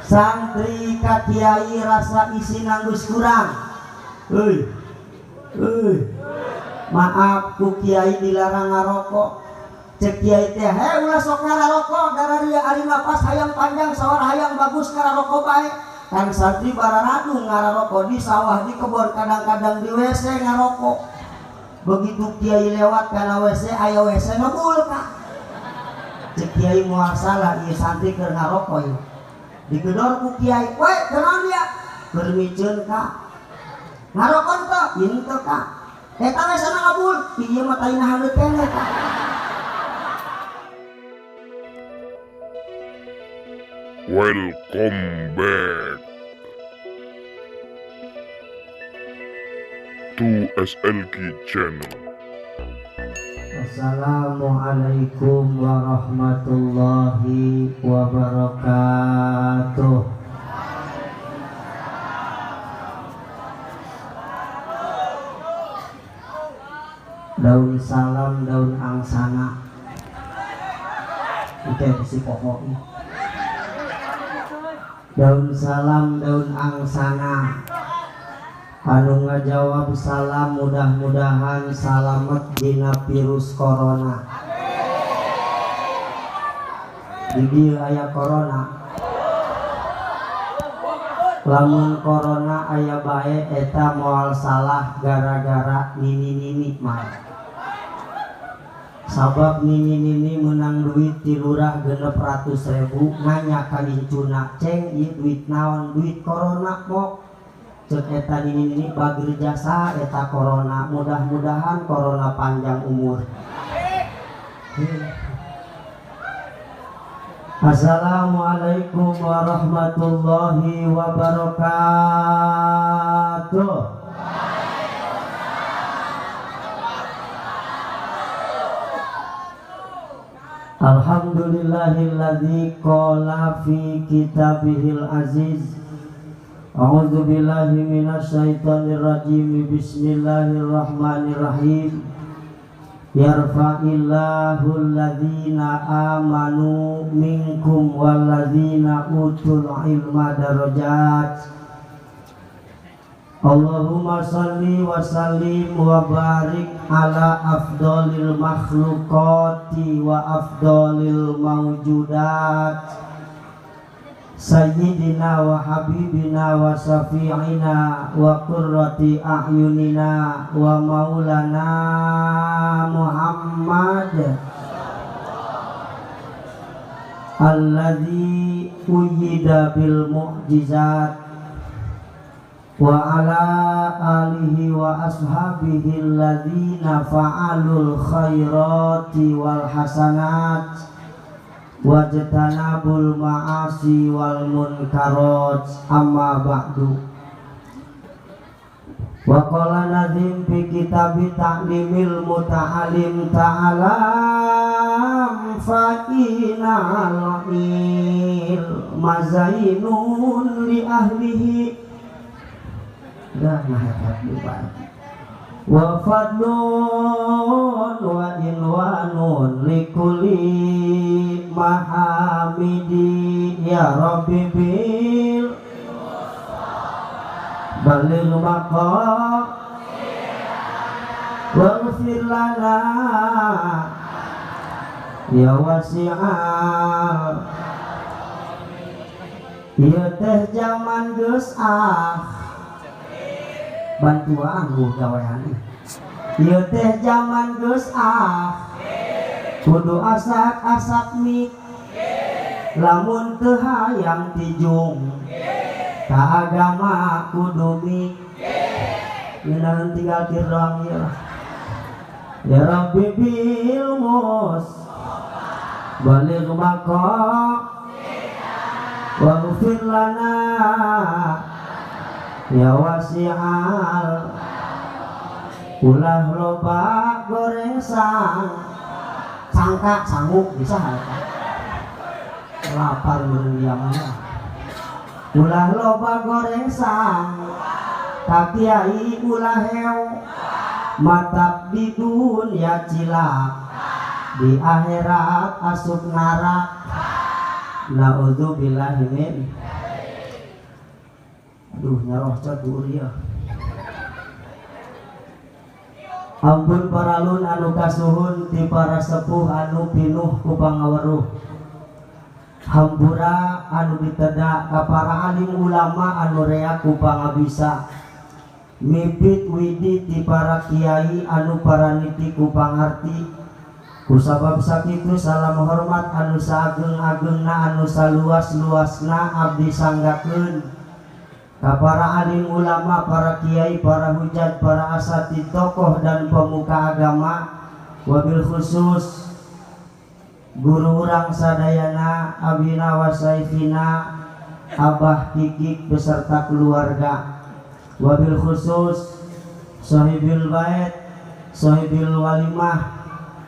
Santri ka kiai rasa isin geus kurang. Euy. Euy. Maaf ku kiai dilarang ngarokok. Cek kiai teh, "Heh ulah sok ngarokok, dararia ari napas hayang panjang, sawar hayang bagus ngarokok bae." Kan santri bararadung ngarokok di sawah, di kebon, kadang-kadang di WC ngarokok. Begitu kiai lewat kana WC, aya WC ngebul ka. Cek kiai moal salah ieu santri keur ngarokok ieu. Digedor ku kiai, "Weh, kunaon dia?" Keur miceun ka. Ngarokok teu? Henteu ka. Eta we sana ngabul, ieu mah taina haneut keneh ka. Welcome back to SLK Channel. Assalamualaikum warahmatullahi wabarakatuh. Daun salam, daun angsana. Oke, bisi pokok. Daun salam, daun angsana. Anu ngajawab salam mudah-mudahan salamet dina virus corona. Di dieu aya corona. Lamun corona aya bae eta moal salah gara-gara nini-nini mah. Sabab nini-nini menang duit ti lurah 600.000 nanya ka incuna, "Ceng ieu duit naon?" "Duit corona mok." Cek eta nini-nini bager jasa eta corona, mudah-mudahan corona panjang umur. Assalamualaikum warahmatullahi wabarakatuh. Alhamdulillahilladzi qala fi kitabihil aziz. A'udzu billahi minasyaitonir rajim. Bismillahirrahmanirrahim. Yarfa'illahu alladzina amanu minkum walladzina utul ilma darajat. Allahumma salli wa sallim wa barik ala afdolil makhluqati wa afdolil mawjudat sayyidina wa habibina wa syafi'ina wa qurrati a'yunina wa maulana Muhammad alladzi uyyida bil mu'jizat wa ala alihi wa ashabihi alladzina fa'alul khairati wal hasanat wajtanabul ma'asi wal munkarat. Amma ba'du. Wa qala nazim fi kitabi ta'limil muta'alim ta'alam fa inal ilma zainun li ahlihi. Dah mahebat lupa. Wa fadlun wa inwanun likulli mahamidi ya rabbi bil baligh maqam waghfir lana ya wasi'al. Ieu teh jaman geus ah bantuan ku gawean. Ieu teh jaman geus ah kudu asak-asak mik lamun teu hayang tijung ka agama kudu mik. Ngeunaan tinggal tir doang ieu lah. Ya Rabbi bil mus baligh maqam waghfir lana ya wasi'al. Ulah loba goreng sang sangka sanggup bisa lapar meureun. Ulah loba goreng sang ka kiai ulah heo matak di dunia cilak di akhirat asup narak. Na'udzubillahi min. Aduh nyaroh cagur ya. Ampun paralun anu kasuhun ti para sepuh anu pinuh ku pangaweruh. Hampura anu ditedak ka para alim ulama anu rea ku pangabisa. Mipit widi ti para kiai anu paraniti ku pangarti. Kusabab sakitu salam hormat anu saageng-agengna anu saluas-luasna abdi sanggakeun ka para alim ulama, para kiai, para hujat, para asatid, tokoh dan pemuka agama, wabil khusus guru urang sadayana abina wasaifina Abah Kikik beserta keluarga, wabil khusus sohibil bait, sohibil walimah,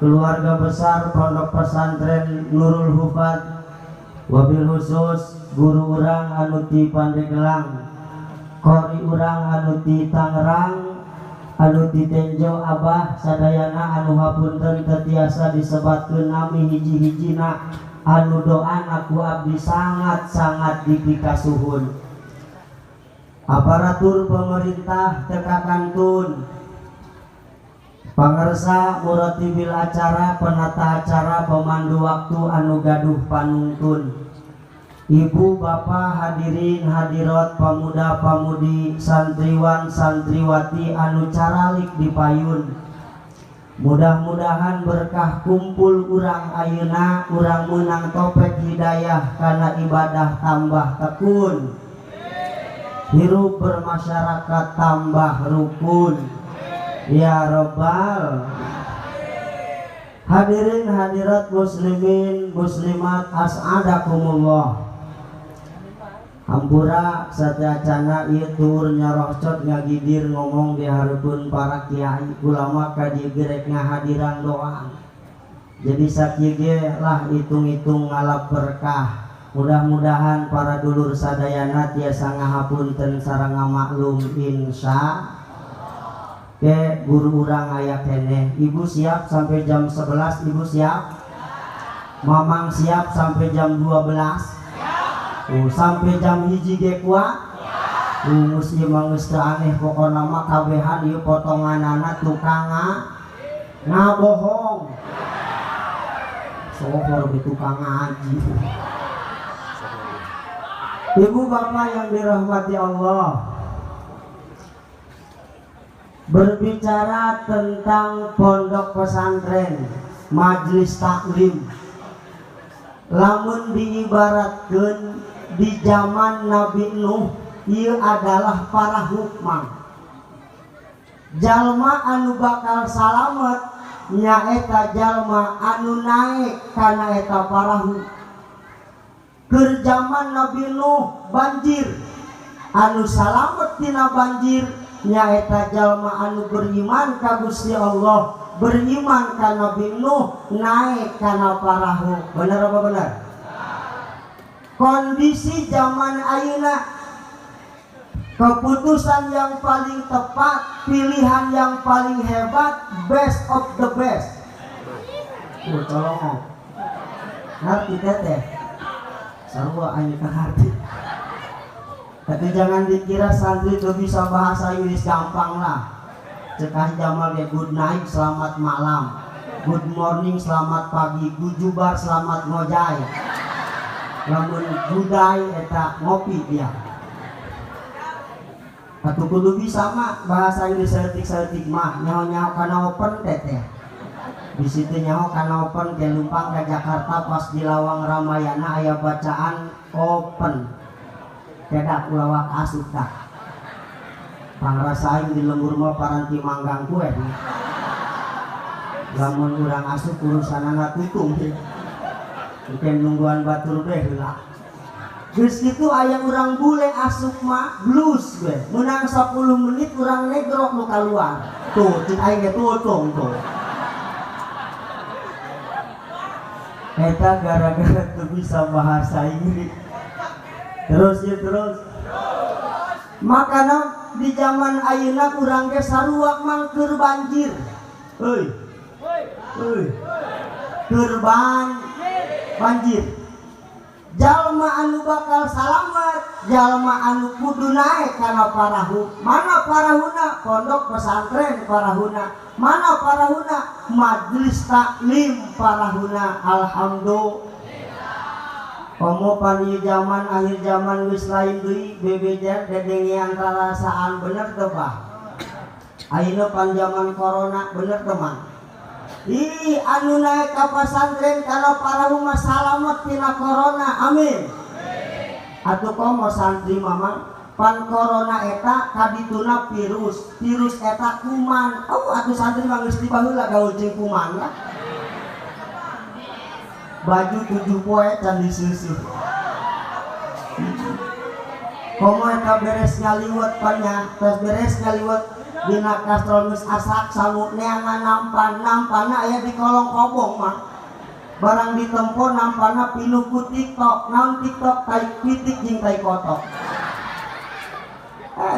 keluarga besar Pondok Pesantren Nurul Hufad, wabil khusus guru urang anu ti Pandeglang, kori urang anu ti Tangerang, anu ti Tenjo Abah sadayana anu hapunten teu tiasa disebatkeun nami hiji-hijina anu doana ku abdi sangat-sangat dipikasuhun. Aparatur pemerintah teu kakantun, pangersa muratibil acara, penata acara, pemandu waktu anu gaduh panungtun, ibu bapak hadirin hadirat, pemuda pamudi, santriwan santriwati anu caralik di payun. Mudah-mudahan berkah kumpul urang ayeuna urang meunang topek hidayah karena ibadah tambah tekun, hirup bermasyarakat tambah rukun. Ya Robbal. Hadirin hadirat muslimin muslimat as'adakumullah. Hampura sateuacana ieu tuur nyarocot ngagidir ngomong di hareupeun para kiai ulama ka dieu ge rek ngahadiran doa. Jadi sakieu ge lah hitung-hitung ngalap berkah. Mudah-mudahan para dulur sadayana tiasa ngahapunten sareng ngamaklum insya. Ke guru urang aya keneh. Ibu siap sampai jam 11, ibu siap? Mamang siap sampai jam 12? Sampai jam 1 ge kuat? Geus ieu mah geus teu aneh pokona mah kabehan ieu potonganana tukang ngabohong. Sohor ge tukang ngaji. Ibu bapak yang dirahmati Allah, berbicara tentang pondok pesantren, majelis taklim, lamun diibaratkeun di zaman Nabi Nuh, ieu adalah para hukman. Jalma anu bakal salamet nyaeta jalma anu naek kana eta parahu. Keur zaman Nabi Nuh banjir, anu salamet tina banjir nyaeta jalma anu beriman ka Gusti Allah, beriman ka Nabi Nuh, naek kana parahu. Bener apa bener? Kondisi zaman ayeuna, keputusan yang paling tepat, pilihan yang paling hebat, best of the best. Tolong ngerti teteh, sarua aing ngerti. Tapi jangan dikira santri itu bisa bahasa Inggris gampang lah. Cekah Jamal ya good night, selamat malam, good morning, selamat pagi, gujubar, selamat ngojai. Lamun gudai eta ngopi dia. Atuh kudu bisa mah bahasa Inggris saeutik-saeutik mah nyaho-nyaho kana open teteh. Di situ nyaho kana open ke lumpang ke Jakarta pas di Lawang Ramayana aya bacaan open. Kedak ulawak asup dah. Pangrasain di lembur mah paranti manggang kue. Lamun urang asup urusanana tutung. Mungkin nungguan batur beh lah. Geus kitu aya urang bule asup mah blues gue. Menang 10 menit urang negro nu kaluar. Tuh cik aing ge tutung tuh. Eta gara-gara teu bisa bahasa Inggris. Terus ya terus. Makana di zaman ayeuna urang ge sarua mang keur banjir. Euy. Euy. Keur banjir. Jalma anu bakal salamet jalma anu kudu naek kana parahu. Mana parahuna? Pondok pesantren parahuna. Mana parahuna? Majelis taklim parahuna. Alhamdulillah. Komo pan ieu zaman akhir zaman geus lain deui bebeja dedengean rarasaan bener teu bah? Ayeuna pan zaman corona bener teu mah? Ih anu naek ka pesantren kana parahu mah salamet tina corona. Amin. Atuh komo santri mamang pan corona eta kadituna virus, virus eta kuman. Oh atuh santri mah geus dibaheula gaul jeung kuman lah. Baju 7 poe can disusu. Komo eta beres ngaliwet panya, tos beres ngaliwet dina kastrol geus asak sangu neangan nampan, nampana aya di kolong kobong mah. Barang ditempo nampana pinuh ku TikTok, naon TikTok tai pitik jeung tai kotok.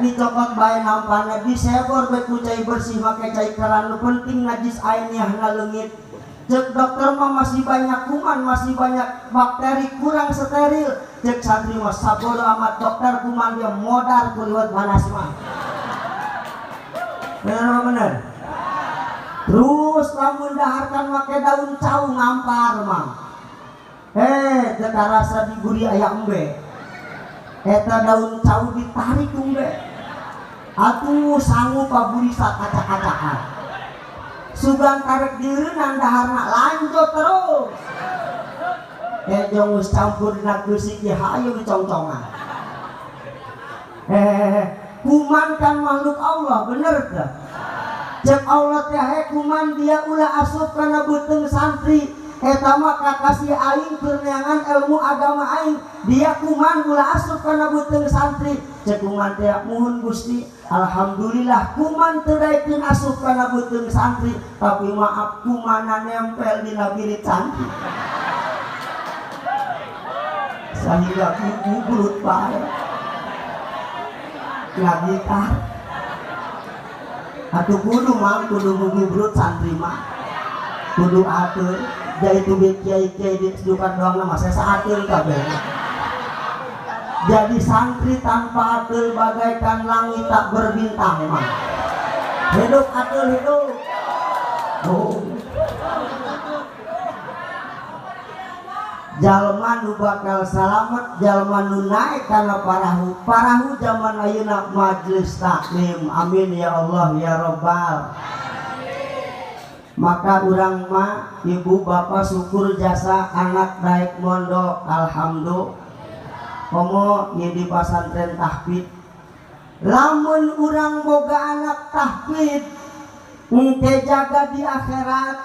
Dicokot bae nampana disebor bae ku cai bersih make cai keran, nu penting najis ainiahna leungit. Cek dokter mah masih banyak kuman, masih banyak bakteri, kurang steril. Cek santri mah sabodo amat dokter kuman dia modar ku liwat panas mah. Bener apa bener? Terus lamun daharkan make daun cau ngampar mah. Teu karasa di guri aya embe. Eta daun cau ditarik embe. Atuh sangu paburi sakacak-kacakan. Sugan tarik direunan daharna lanjut terus. Jong geus campur dina geusik ge hayu dicongcongan. Kuman kan makhluk Allah bener teu? Cek Allah teh he kuman dia ulah asup kana beuteung santri. Eta mah kakasih aing keur neangan ilmu agama aing. Dia kuman ulah asup kana beuteung santri. Cek kuman teh muhun Gusti, alhamdulillah kuman teu daekeun asup kana beuteung santri, tapi maaf kumana nempel dina birit santri. Sahingga gugulut bae. Ngagitar. Atuh kudu mah kudu gugulut santri mah. Kudu atur. Jadi itu kiai-kiai di sedukan doang nama saya saatul kabeh. Jadi santri tanpa atul bagaikan langit tak berbintang mah. Hidup atul hidup. Oh. Jalma nu bakal salamet, jalma nu naek kana parahu. Parahu zaman ayeuna majelis taklim. Amin ya Allah ya Rabbal. Maka urang mah ibu bapak syukur jasa anak naik mondok, alhamdulillah. Komo ye di pasantren tahfidz. Lamun urang boga anak tahfidz engke jaga di akhirat,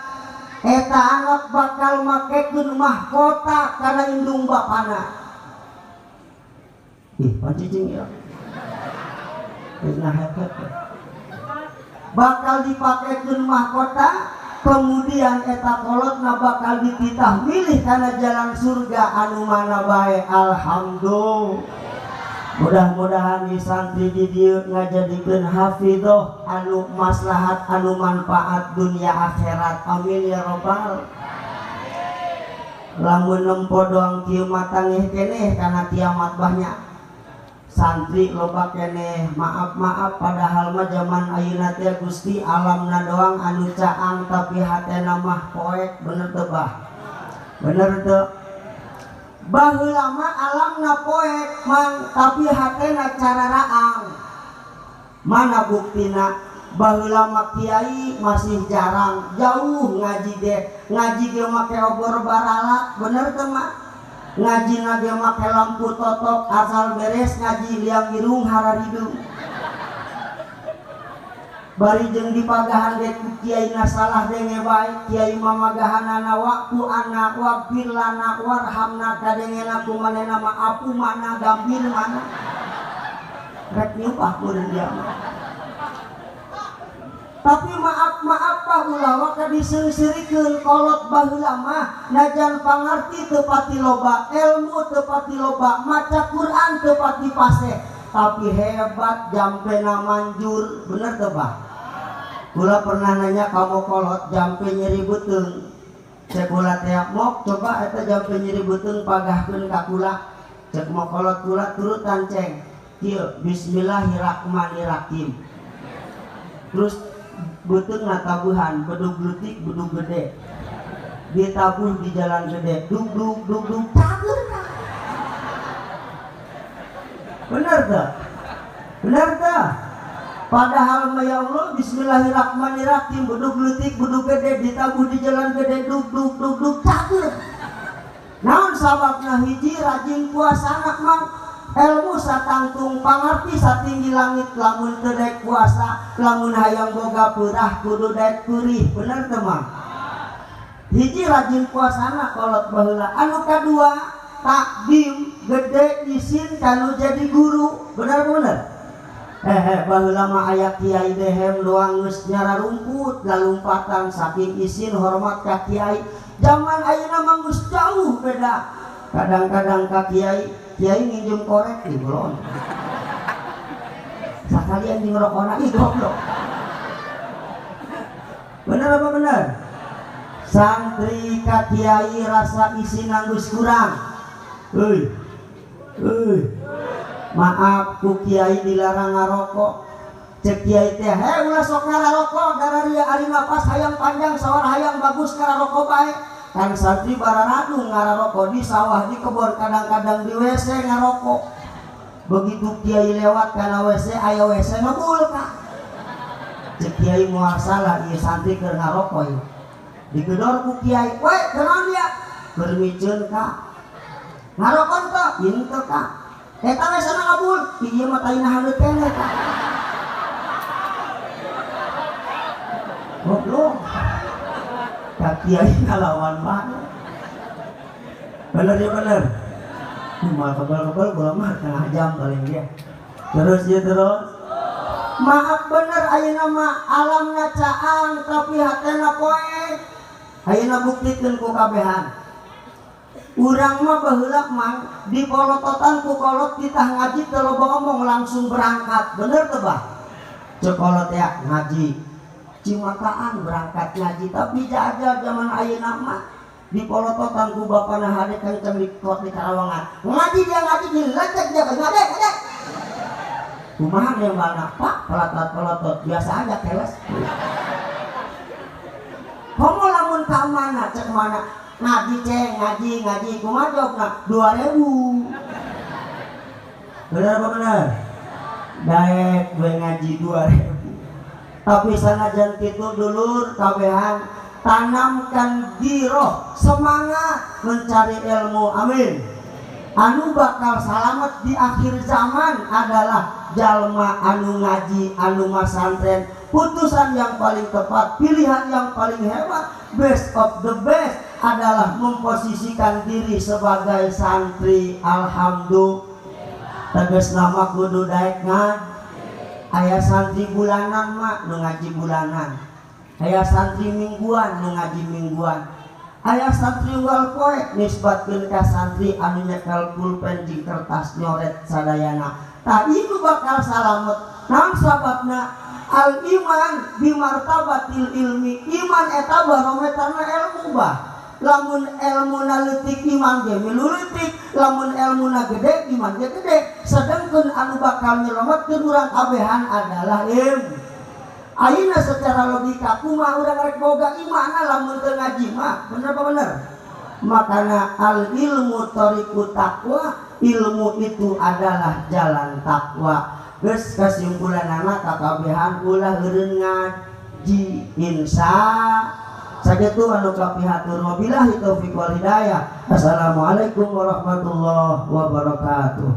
eta anak bakal makekeun mahkota kana indung bapana. Ih, pancicing ya. Nah, bakal dipakekeun mahkota, kemudian eta kolotna bakal dititah milih kana jalan surga anu mana bae. Alhamdulillah. Mudah-mudahan di santri di dieu ngajadikeun hafidhoh anu maslahat anu manfaat dunia akhirat. Amin ya robbal. Lamun nempo doang kieu matangih keneh kana kiamat banyak santri loba keneh, maaf-maaf padahal mah zaman ayeuna teh Gusti alamna doang anu caang tapi hatena mah poek. Bener teu bah? Bener teu? Baheula mah alamna poek mang tapi hatena cararaang. Mana buktina? Baheula mah kiai masih jarang, jauh ngaji ge, ngaji ge make obor barala, bener teu mah? Ngaji ge make lampu totok asal beres ngaji liang irung hararidung. Bari jeung dipagahan ge ku kiai na salah denge bae, kiai mamagahanana waktu anak waqfir lana warhamna kadengena ku manehna mah apu mana gambir mana. Rek nyupah meureun dia mah. Tapi maaf-maaf pak ulah waka diseungseurikeun kolot baheula mah najan pangarti teu pati loba, ilmu teu pati loba, maca Quran teu pati paseh, tapi hebat jampena manjur. Bener teu bah? Kula pernah nanya kamu kolot jampe nyeri beuteung. Cek kula teh mok coba eta jampe nyeri beuteung pagahkeun ka kula. Cek mokolot kula turutan ceng. Kieu bismillahirrahmanirrahim. Terus beuteung ngatabuhan bedug leutik bedug gede. Ditabuh di jalan gede, dug dug dug dug cager. Bener teu? Bener teu? Padahal ya Allah bismillahirrahmanirrahim bedug leutik bedug gede ditabuh di jalan gede dug dug dug dug cager. Naon sababna hiji rajin puasa mang ilmu satangtung pangarti satinggi langit lamun teu daek puasa lamun hayang boga peurah kudu daek peurih. Bener teu mang? Hiji rajin puasana kolot baheula. Anu kadua takdim gede isin kanu jadi guru. Bener bener? Baheula mah aya kiai dehem doang geus nyara rumput lalumpatan saking isin hormat ka kiai. Zaman ayeuna mah geus jauh beda. Kadang-kadang ka kiai, kiai nginjem korek di bolon. Sakalian jeung rokona ih goblok. Bener apa bener? Santri ka kiai rasa isin geus kurang. Euy. Euy. Maaf ku kiai dilarang ngarokok. Cek kiai teh, "Heh ulah sok ngarokok, dararia ari napas hayang panjang, sawar hayang bagus ngarokok bae." Kan santri bararadung ngarokok di sawah, di kebon, kadang-kadang di WC ngarokok. Begitu kiai lewat kana WC, aya WC ngebul ka. Cek kiai moal salah ieu santri keur ngarokok ieu. Digedor ku kiai, "Woi, kunaon dia?" Keur miceun ka. Ngarokok teu? Henteu ka. Eta we sana ngabul, ieu mah taina haneut keneh ka. Goblok. Ka kiai ngalawan bae. Bener ya bener. Moal kebal-kebal gua mah setengah jam paling dia. Terus ya terus. Maaf bener ayeuna mah alamna caang tapi hatena poek. Ayeuna buktikeun ku kabehan. Urang mah baheula mang di polototan ku kolot ditah ngaji teu loba ngomong langsung berangkat. Bener teu bah? Cek kolot ya ngaji. Cimataan berangkat ngaji tapi jajal zaman ayeuna mah di polototan ku bapana hade kenceng di kot di Karawangan. Ngaji dia ngaji dilecek dia ngade ngade. Kumaha yang mana Pak pelotot-pelotot biasa aja keles. Komo lamun ka mana cek mana ngaji ceng ngaji ngaji kumaha jawabna 2000. Bener apa bener? Daek gue ngaji 2000. Tapi sanajan kitu dulur kabehan tanamkan giroh semangat mencari ilmu. Amin. Anu bakal salamet di akhir zaman adalah jalma anu ngaji anu masantren. Putusan yang paling tepat, pilihan yang paling hebat, best of the best adalah memposisikan diri sebagai santri. Alhamdulillah. Tegas nama kudu daek ngaji. Aya santri bulanan mah nu ngaji bulanan. Aya santri mingguan nu ngaji mingguan. Aya santri unggal poe nisbatkeun ka santri anu nyekel pulpen jeung kertas nyoret sadayana. Tah ieu bakal salamet. Naon sababna? Al iman bimartabatil ilmi. Iman eta barometerna ilmu bah. Lamun elmuna leutik iman ge milu leutik, lamun elmuna gede iman ge gede. Sedangkeun anu bakal nyelametkeun urang kabehan adalah ilmu. Ayeuna secara logika kumaha urang rek boga imanna lamun teu ngaji mah? Bener apa bener? Makana al ilmu thariqut taqwa, ilmu itu adalah jalan takwa. Geus kasimpulanana kakabehan ulah heureun ngaji insya sakitu anu kapihatur. Wabillahi taufik wal hidayah. Assalamualaikum warahmatullahi wabarakatuh.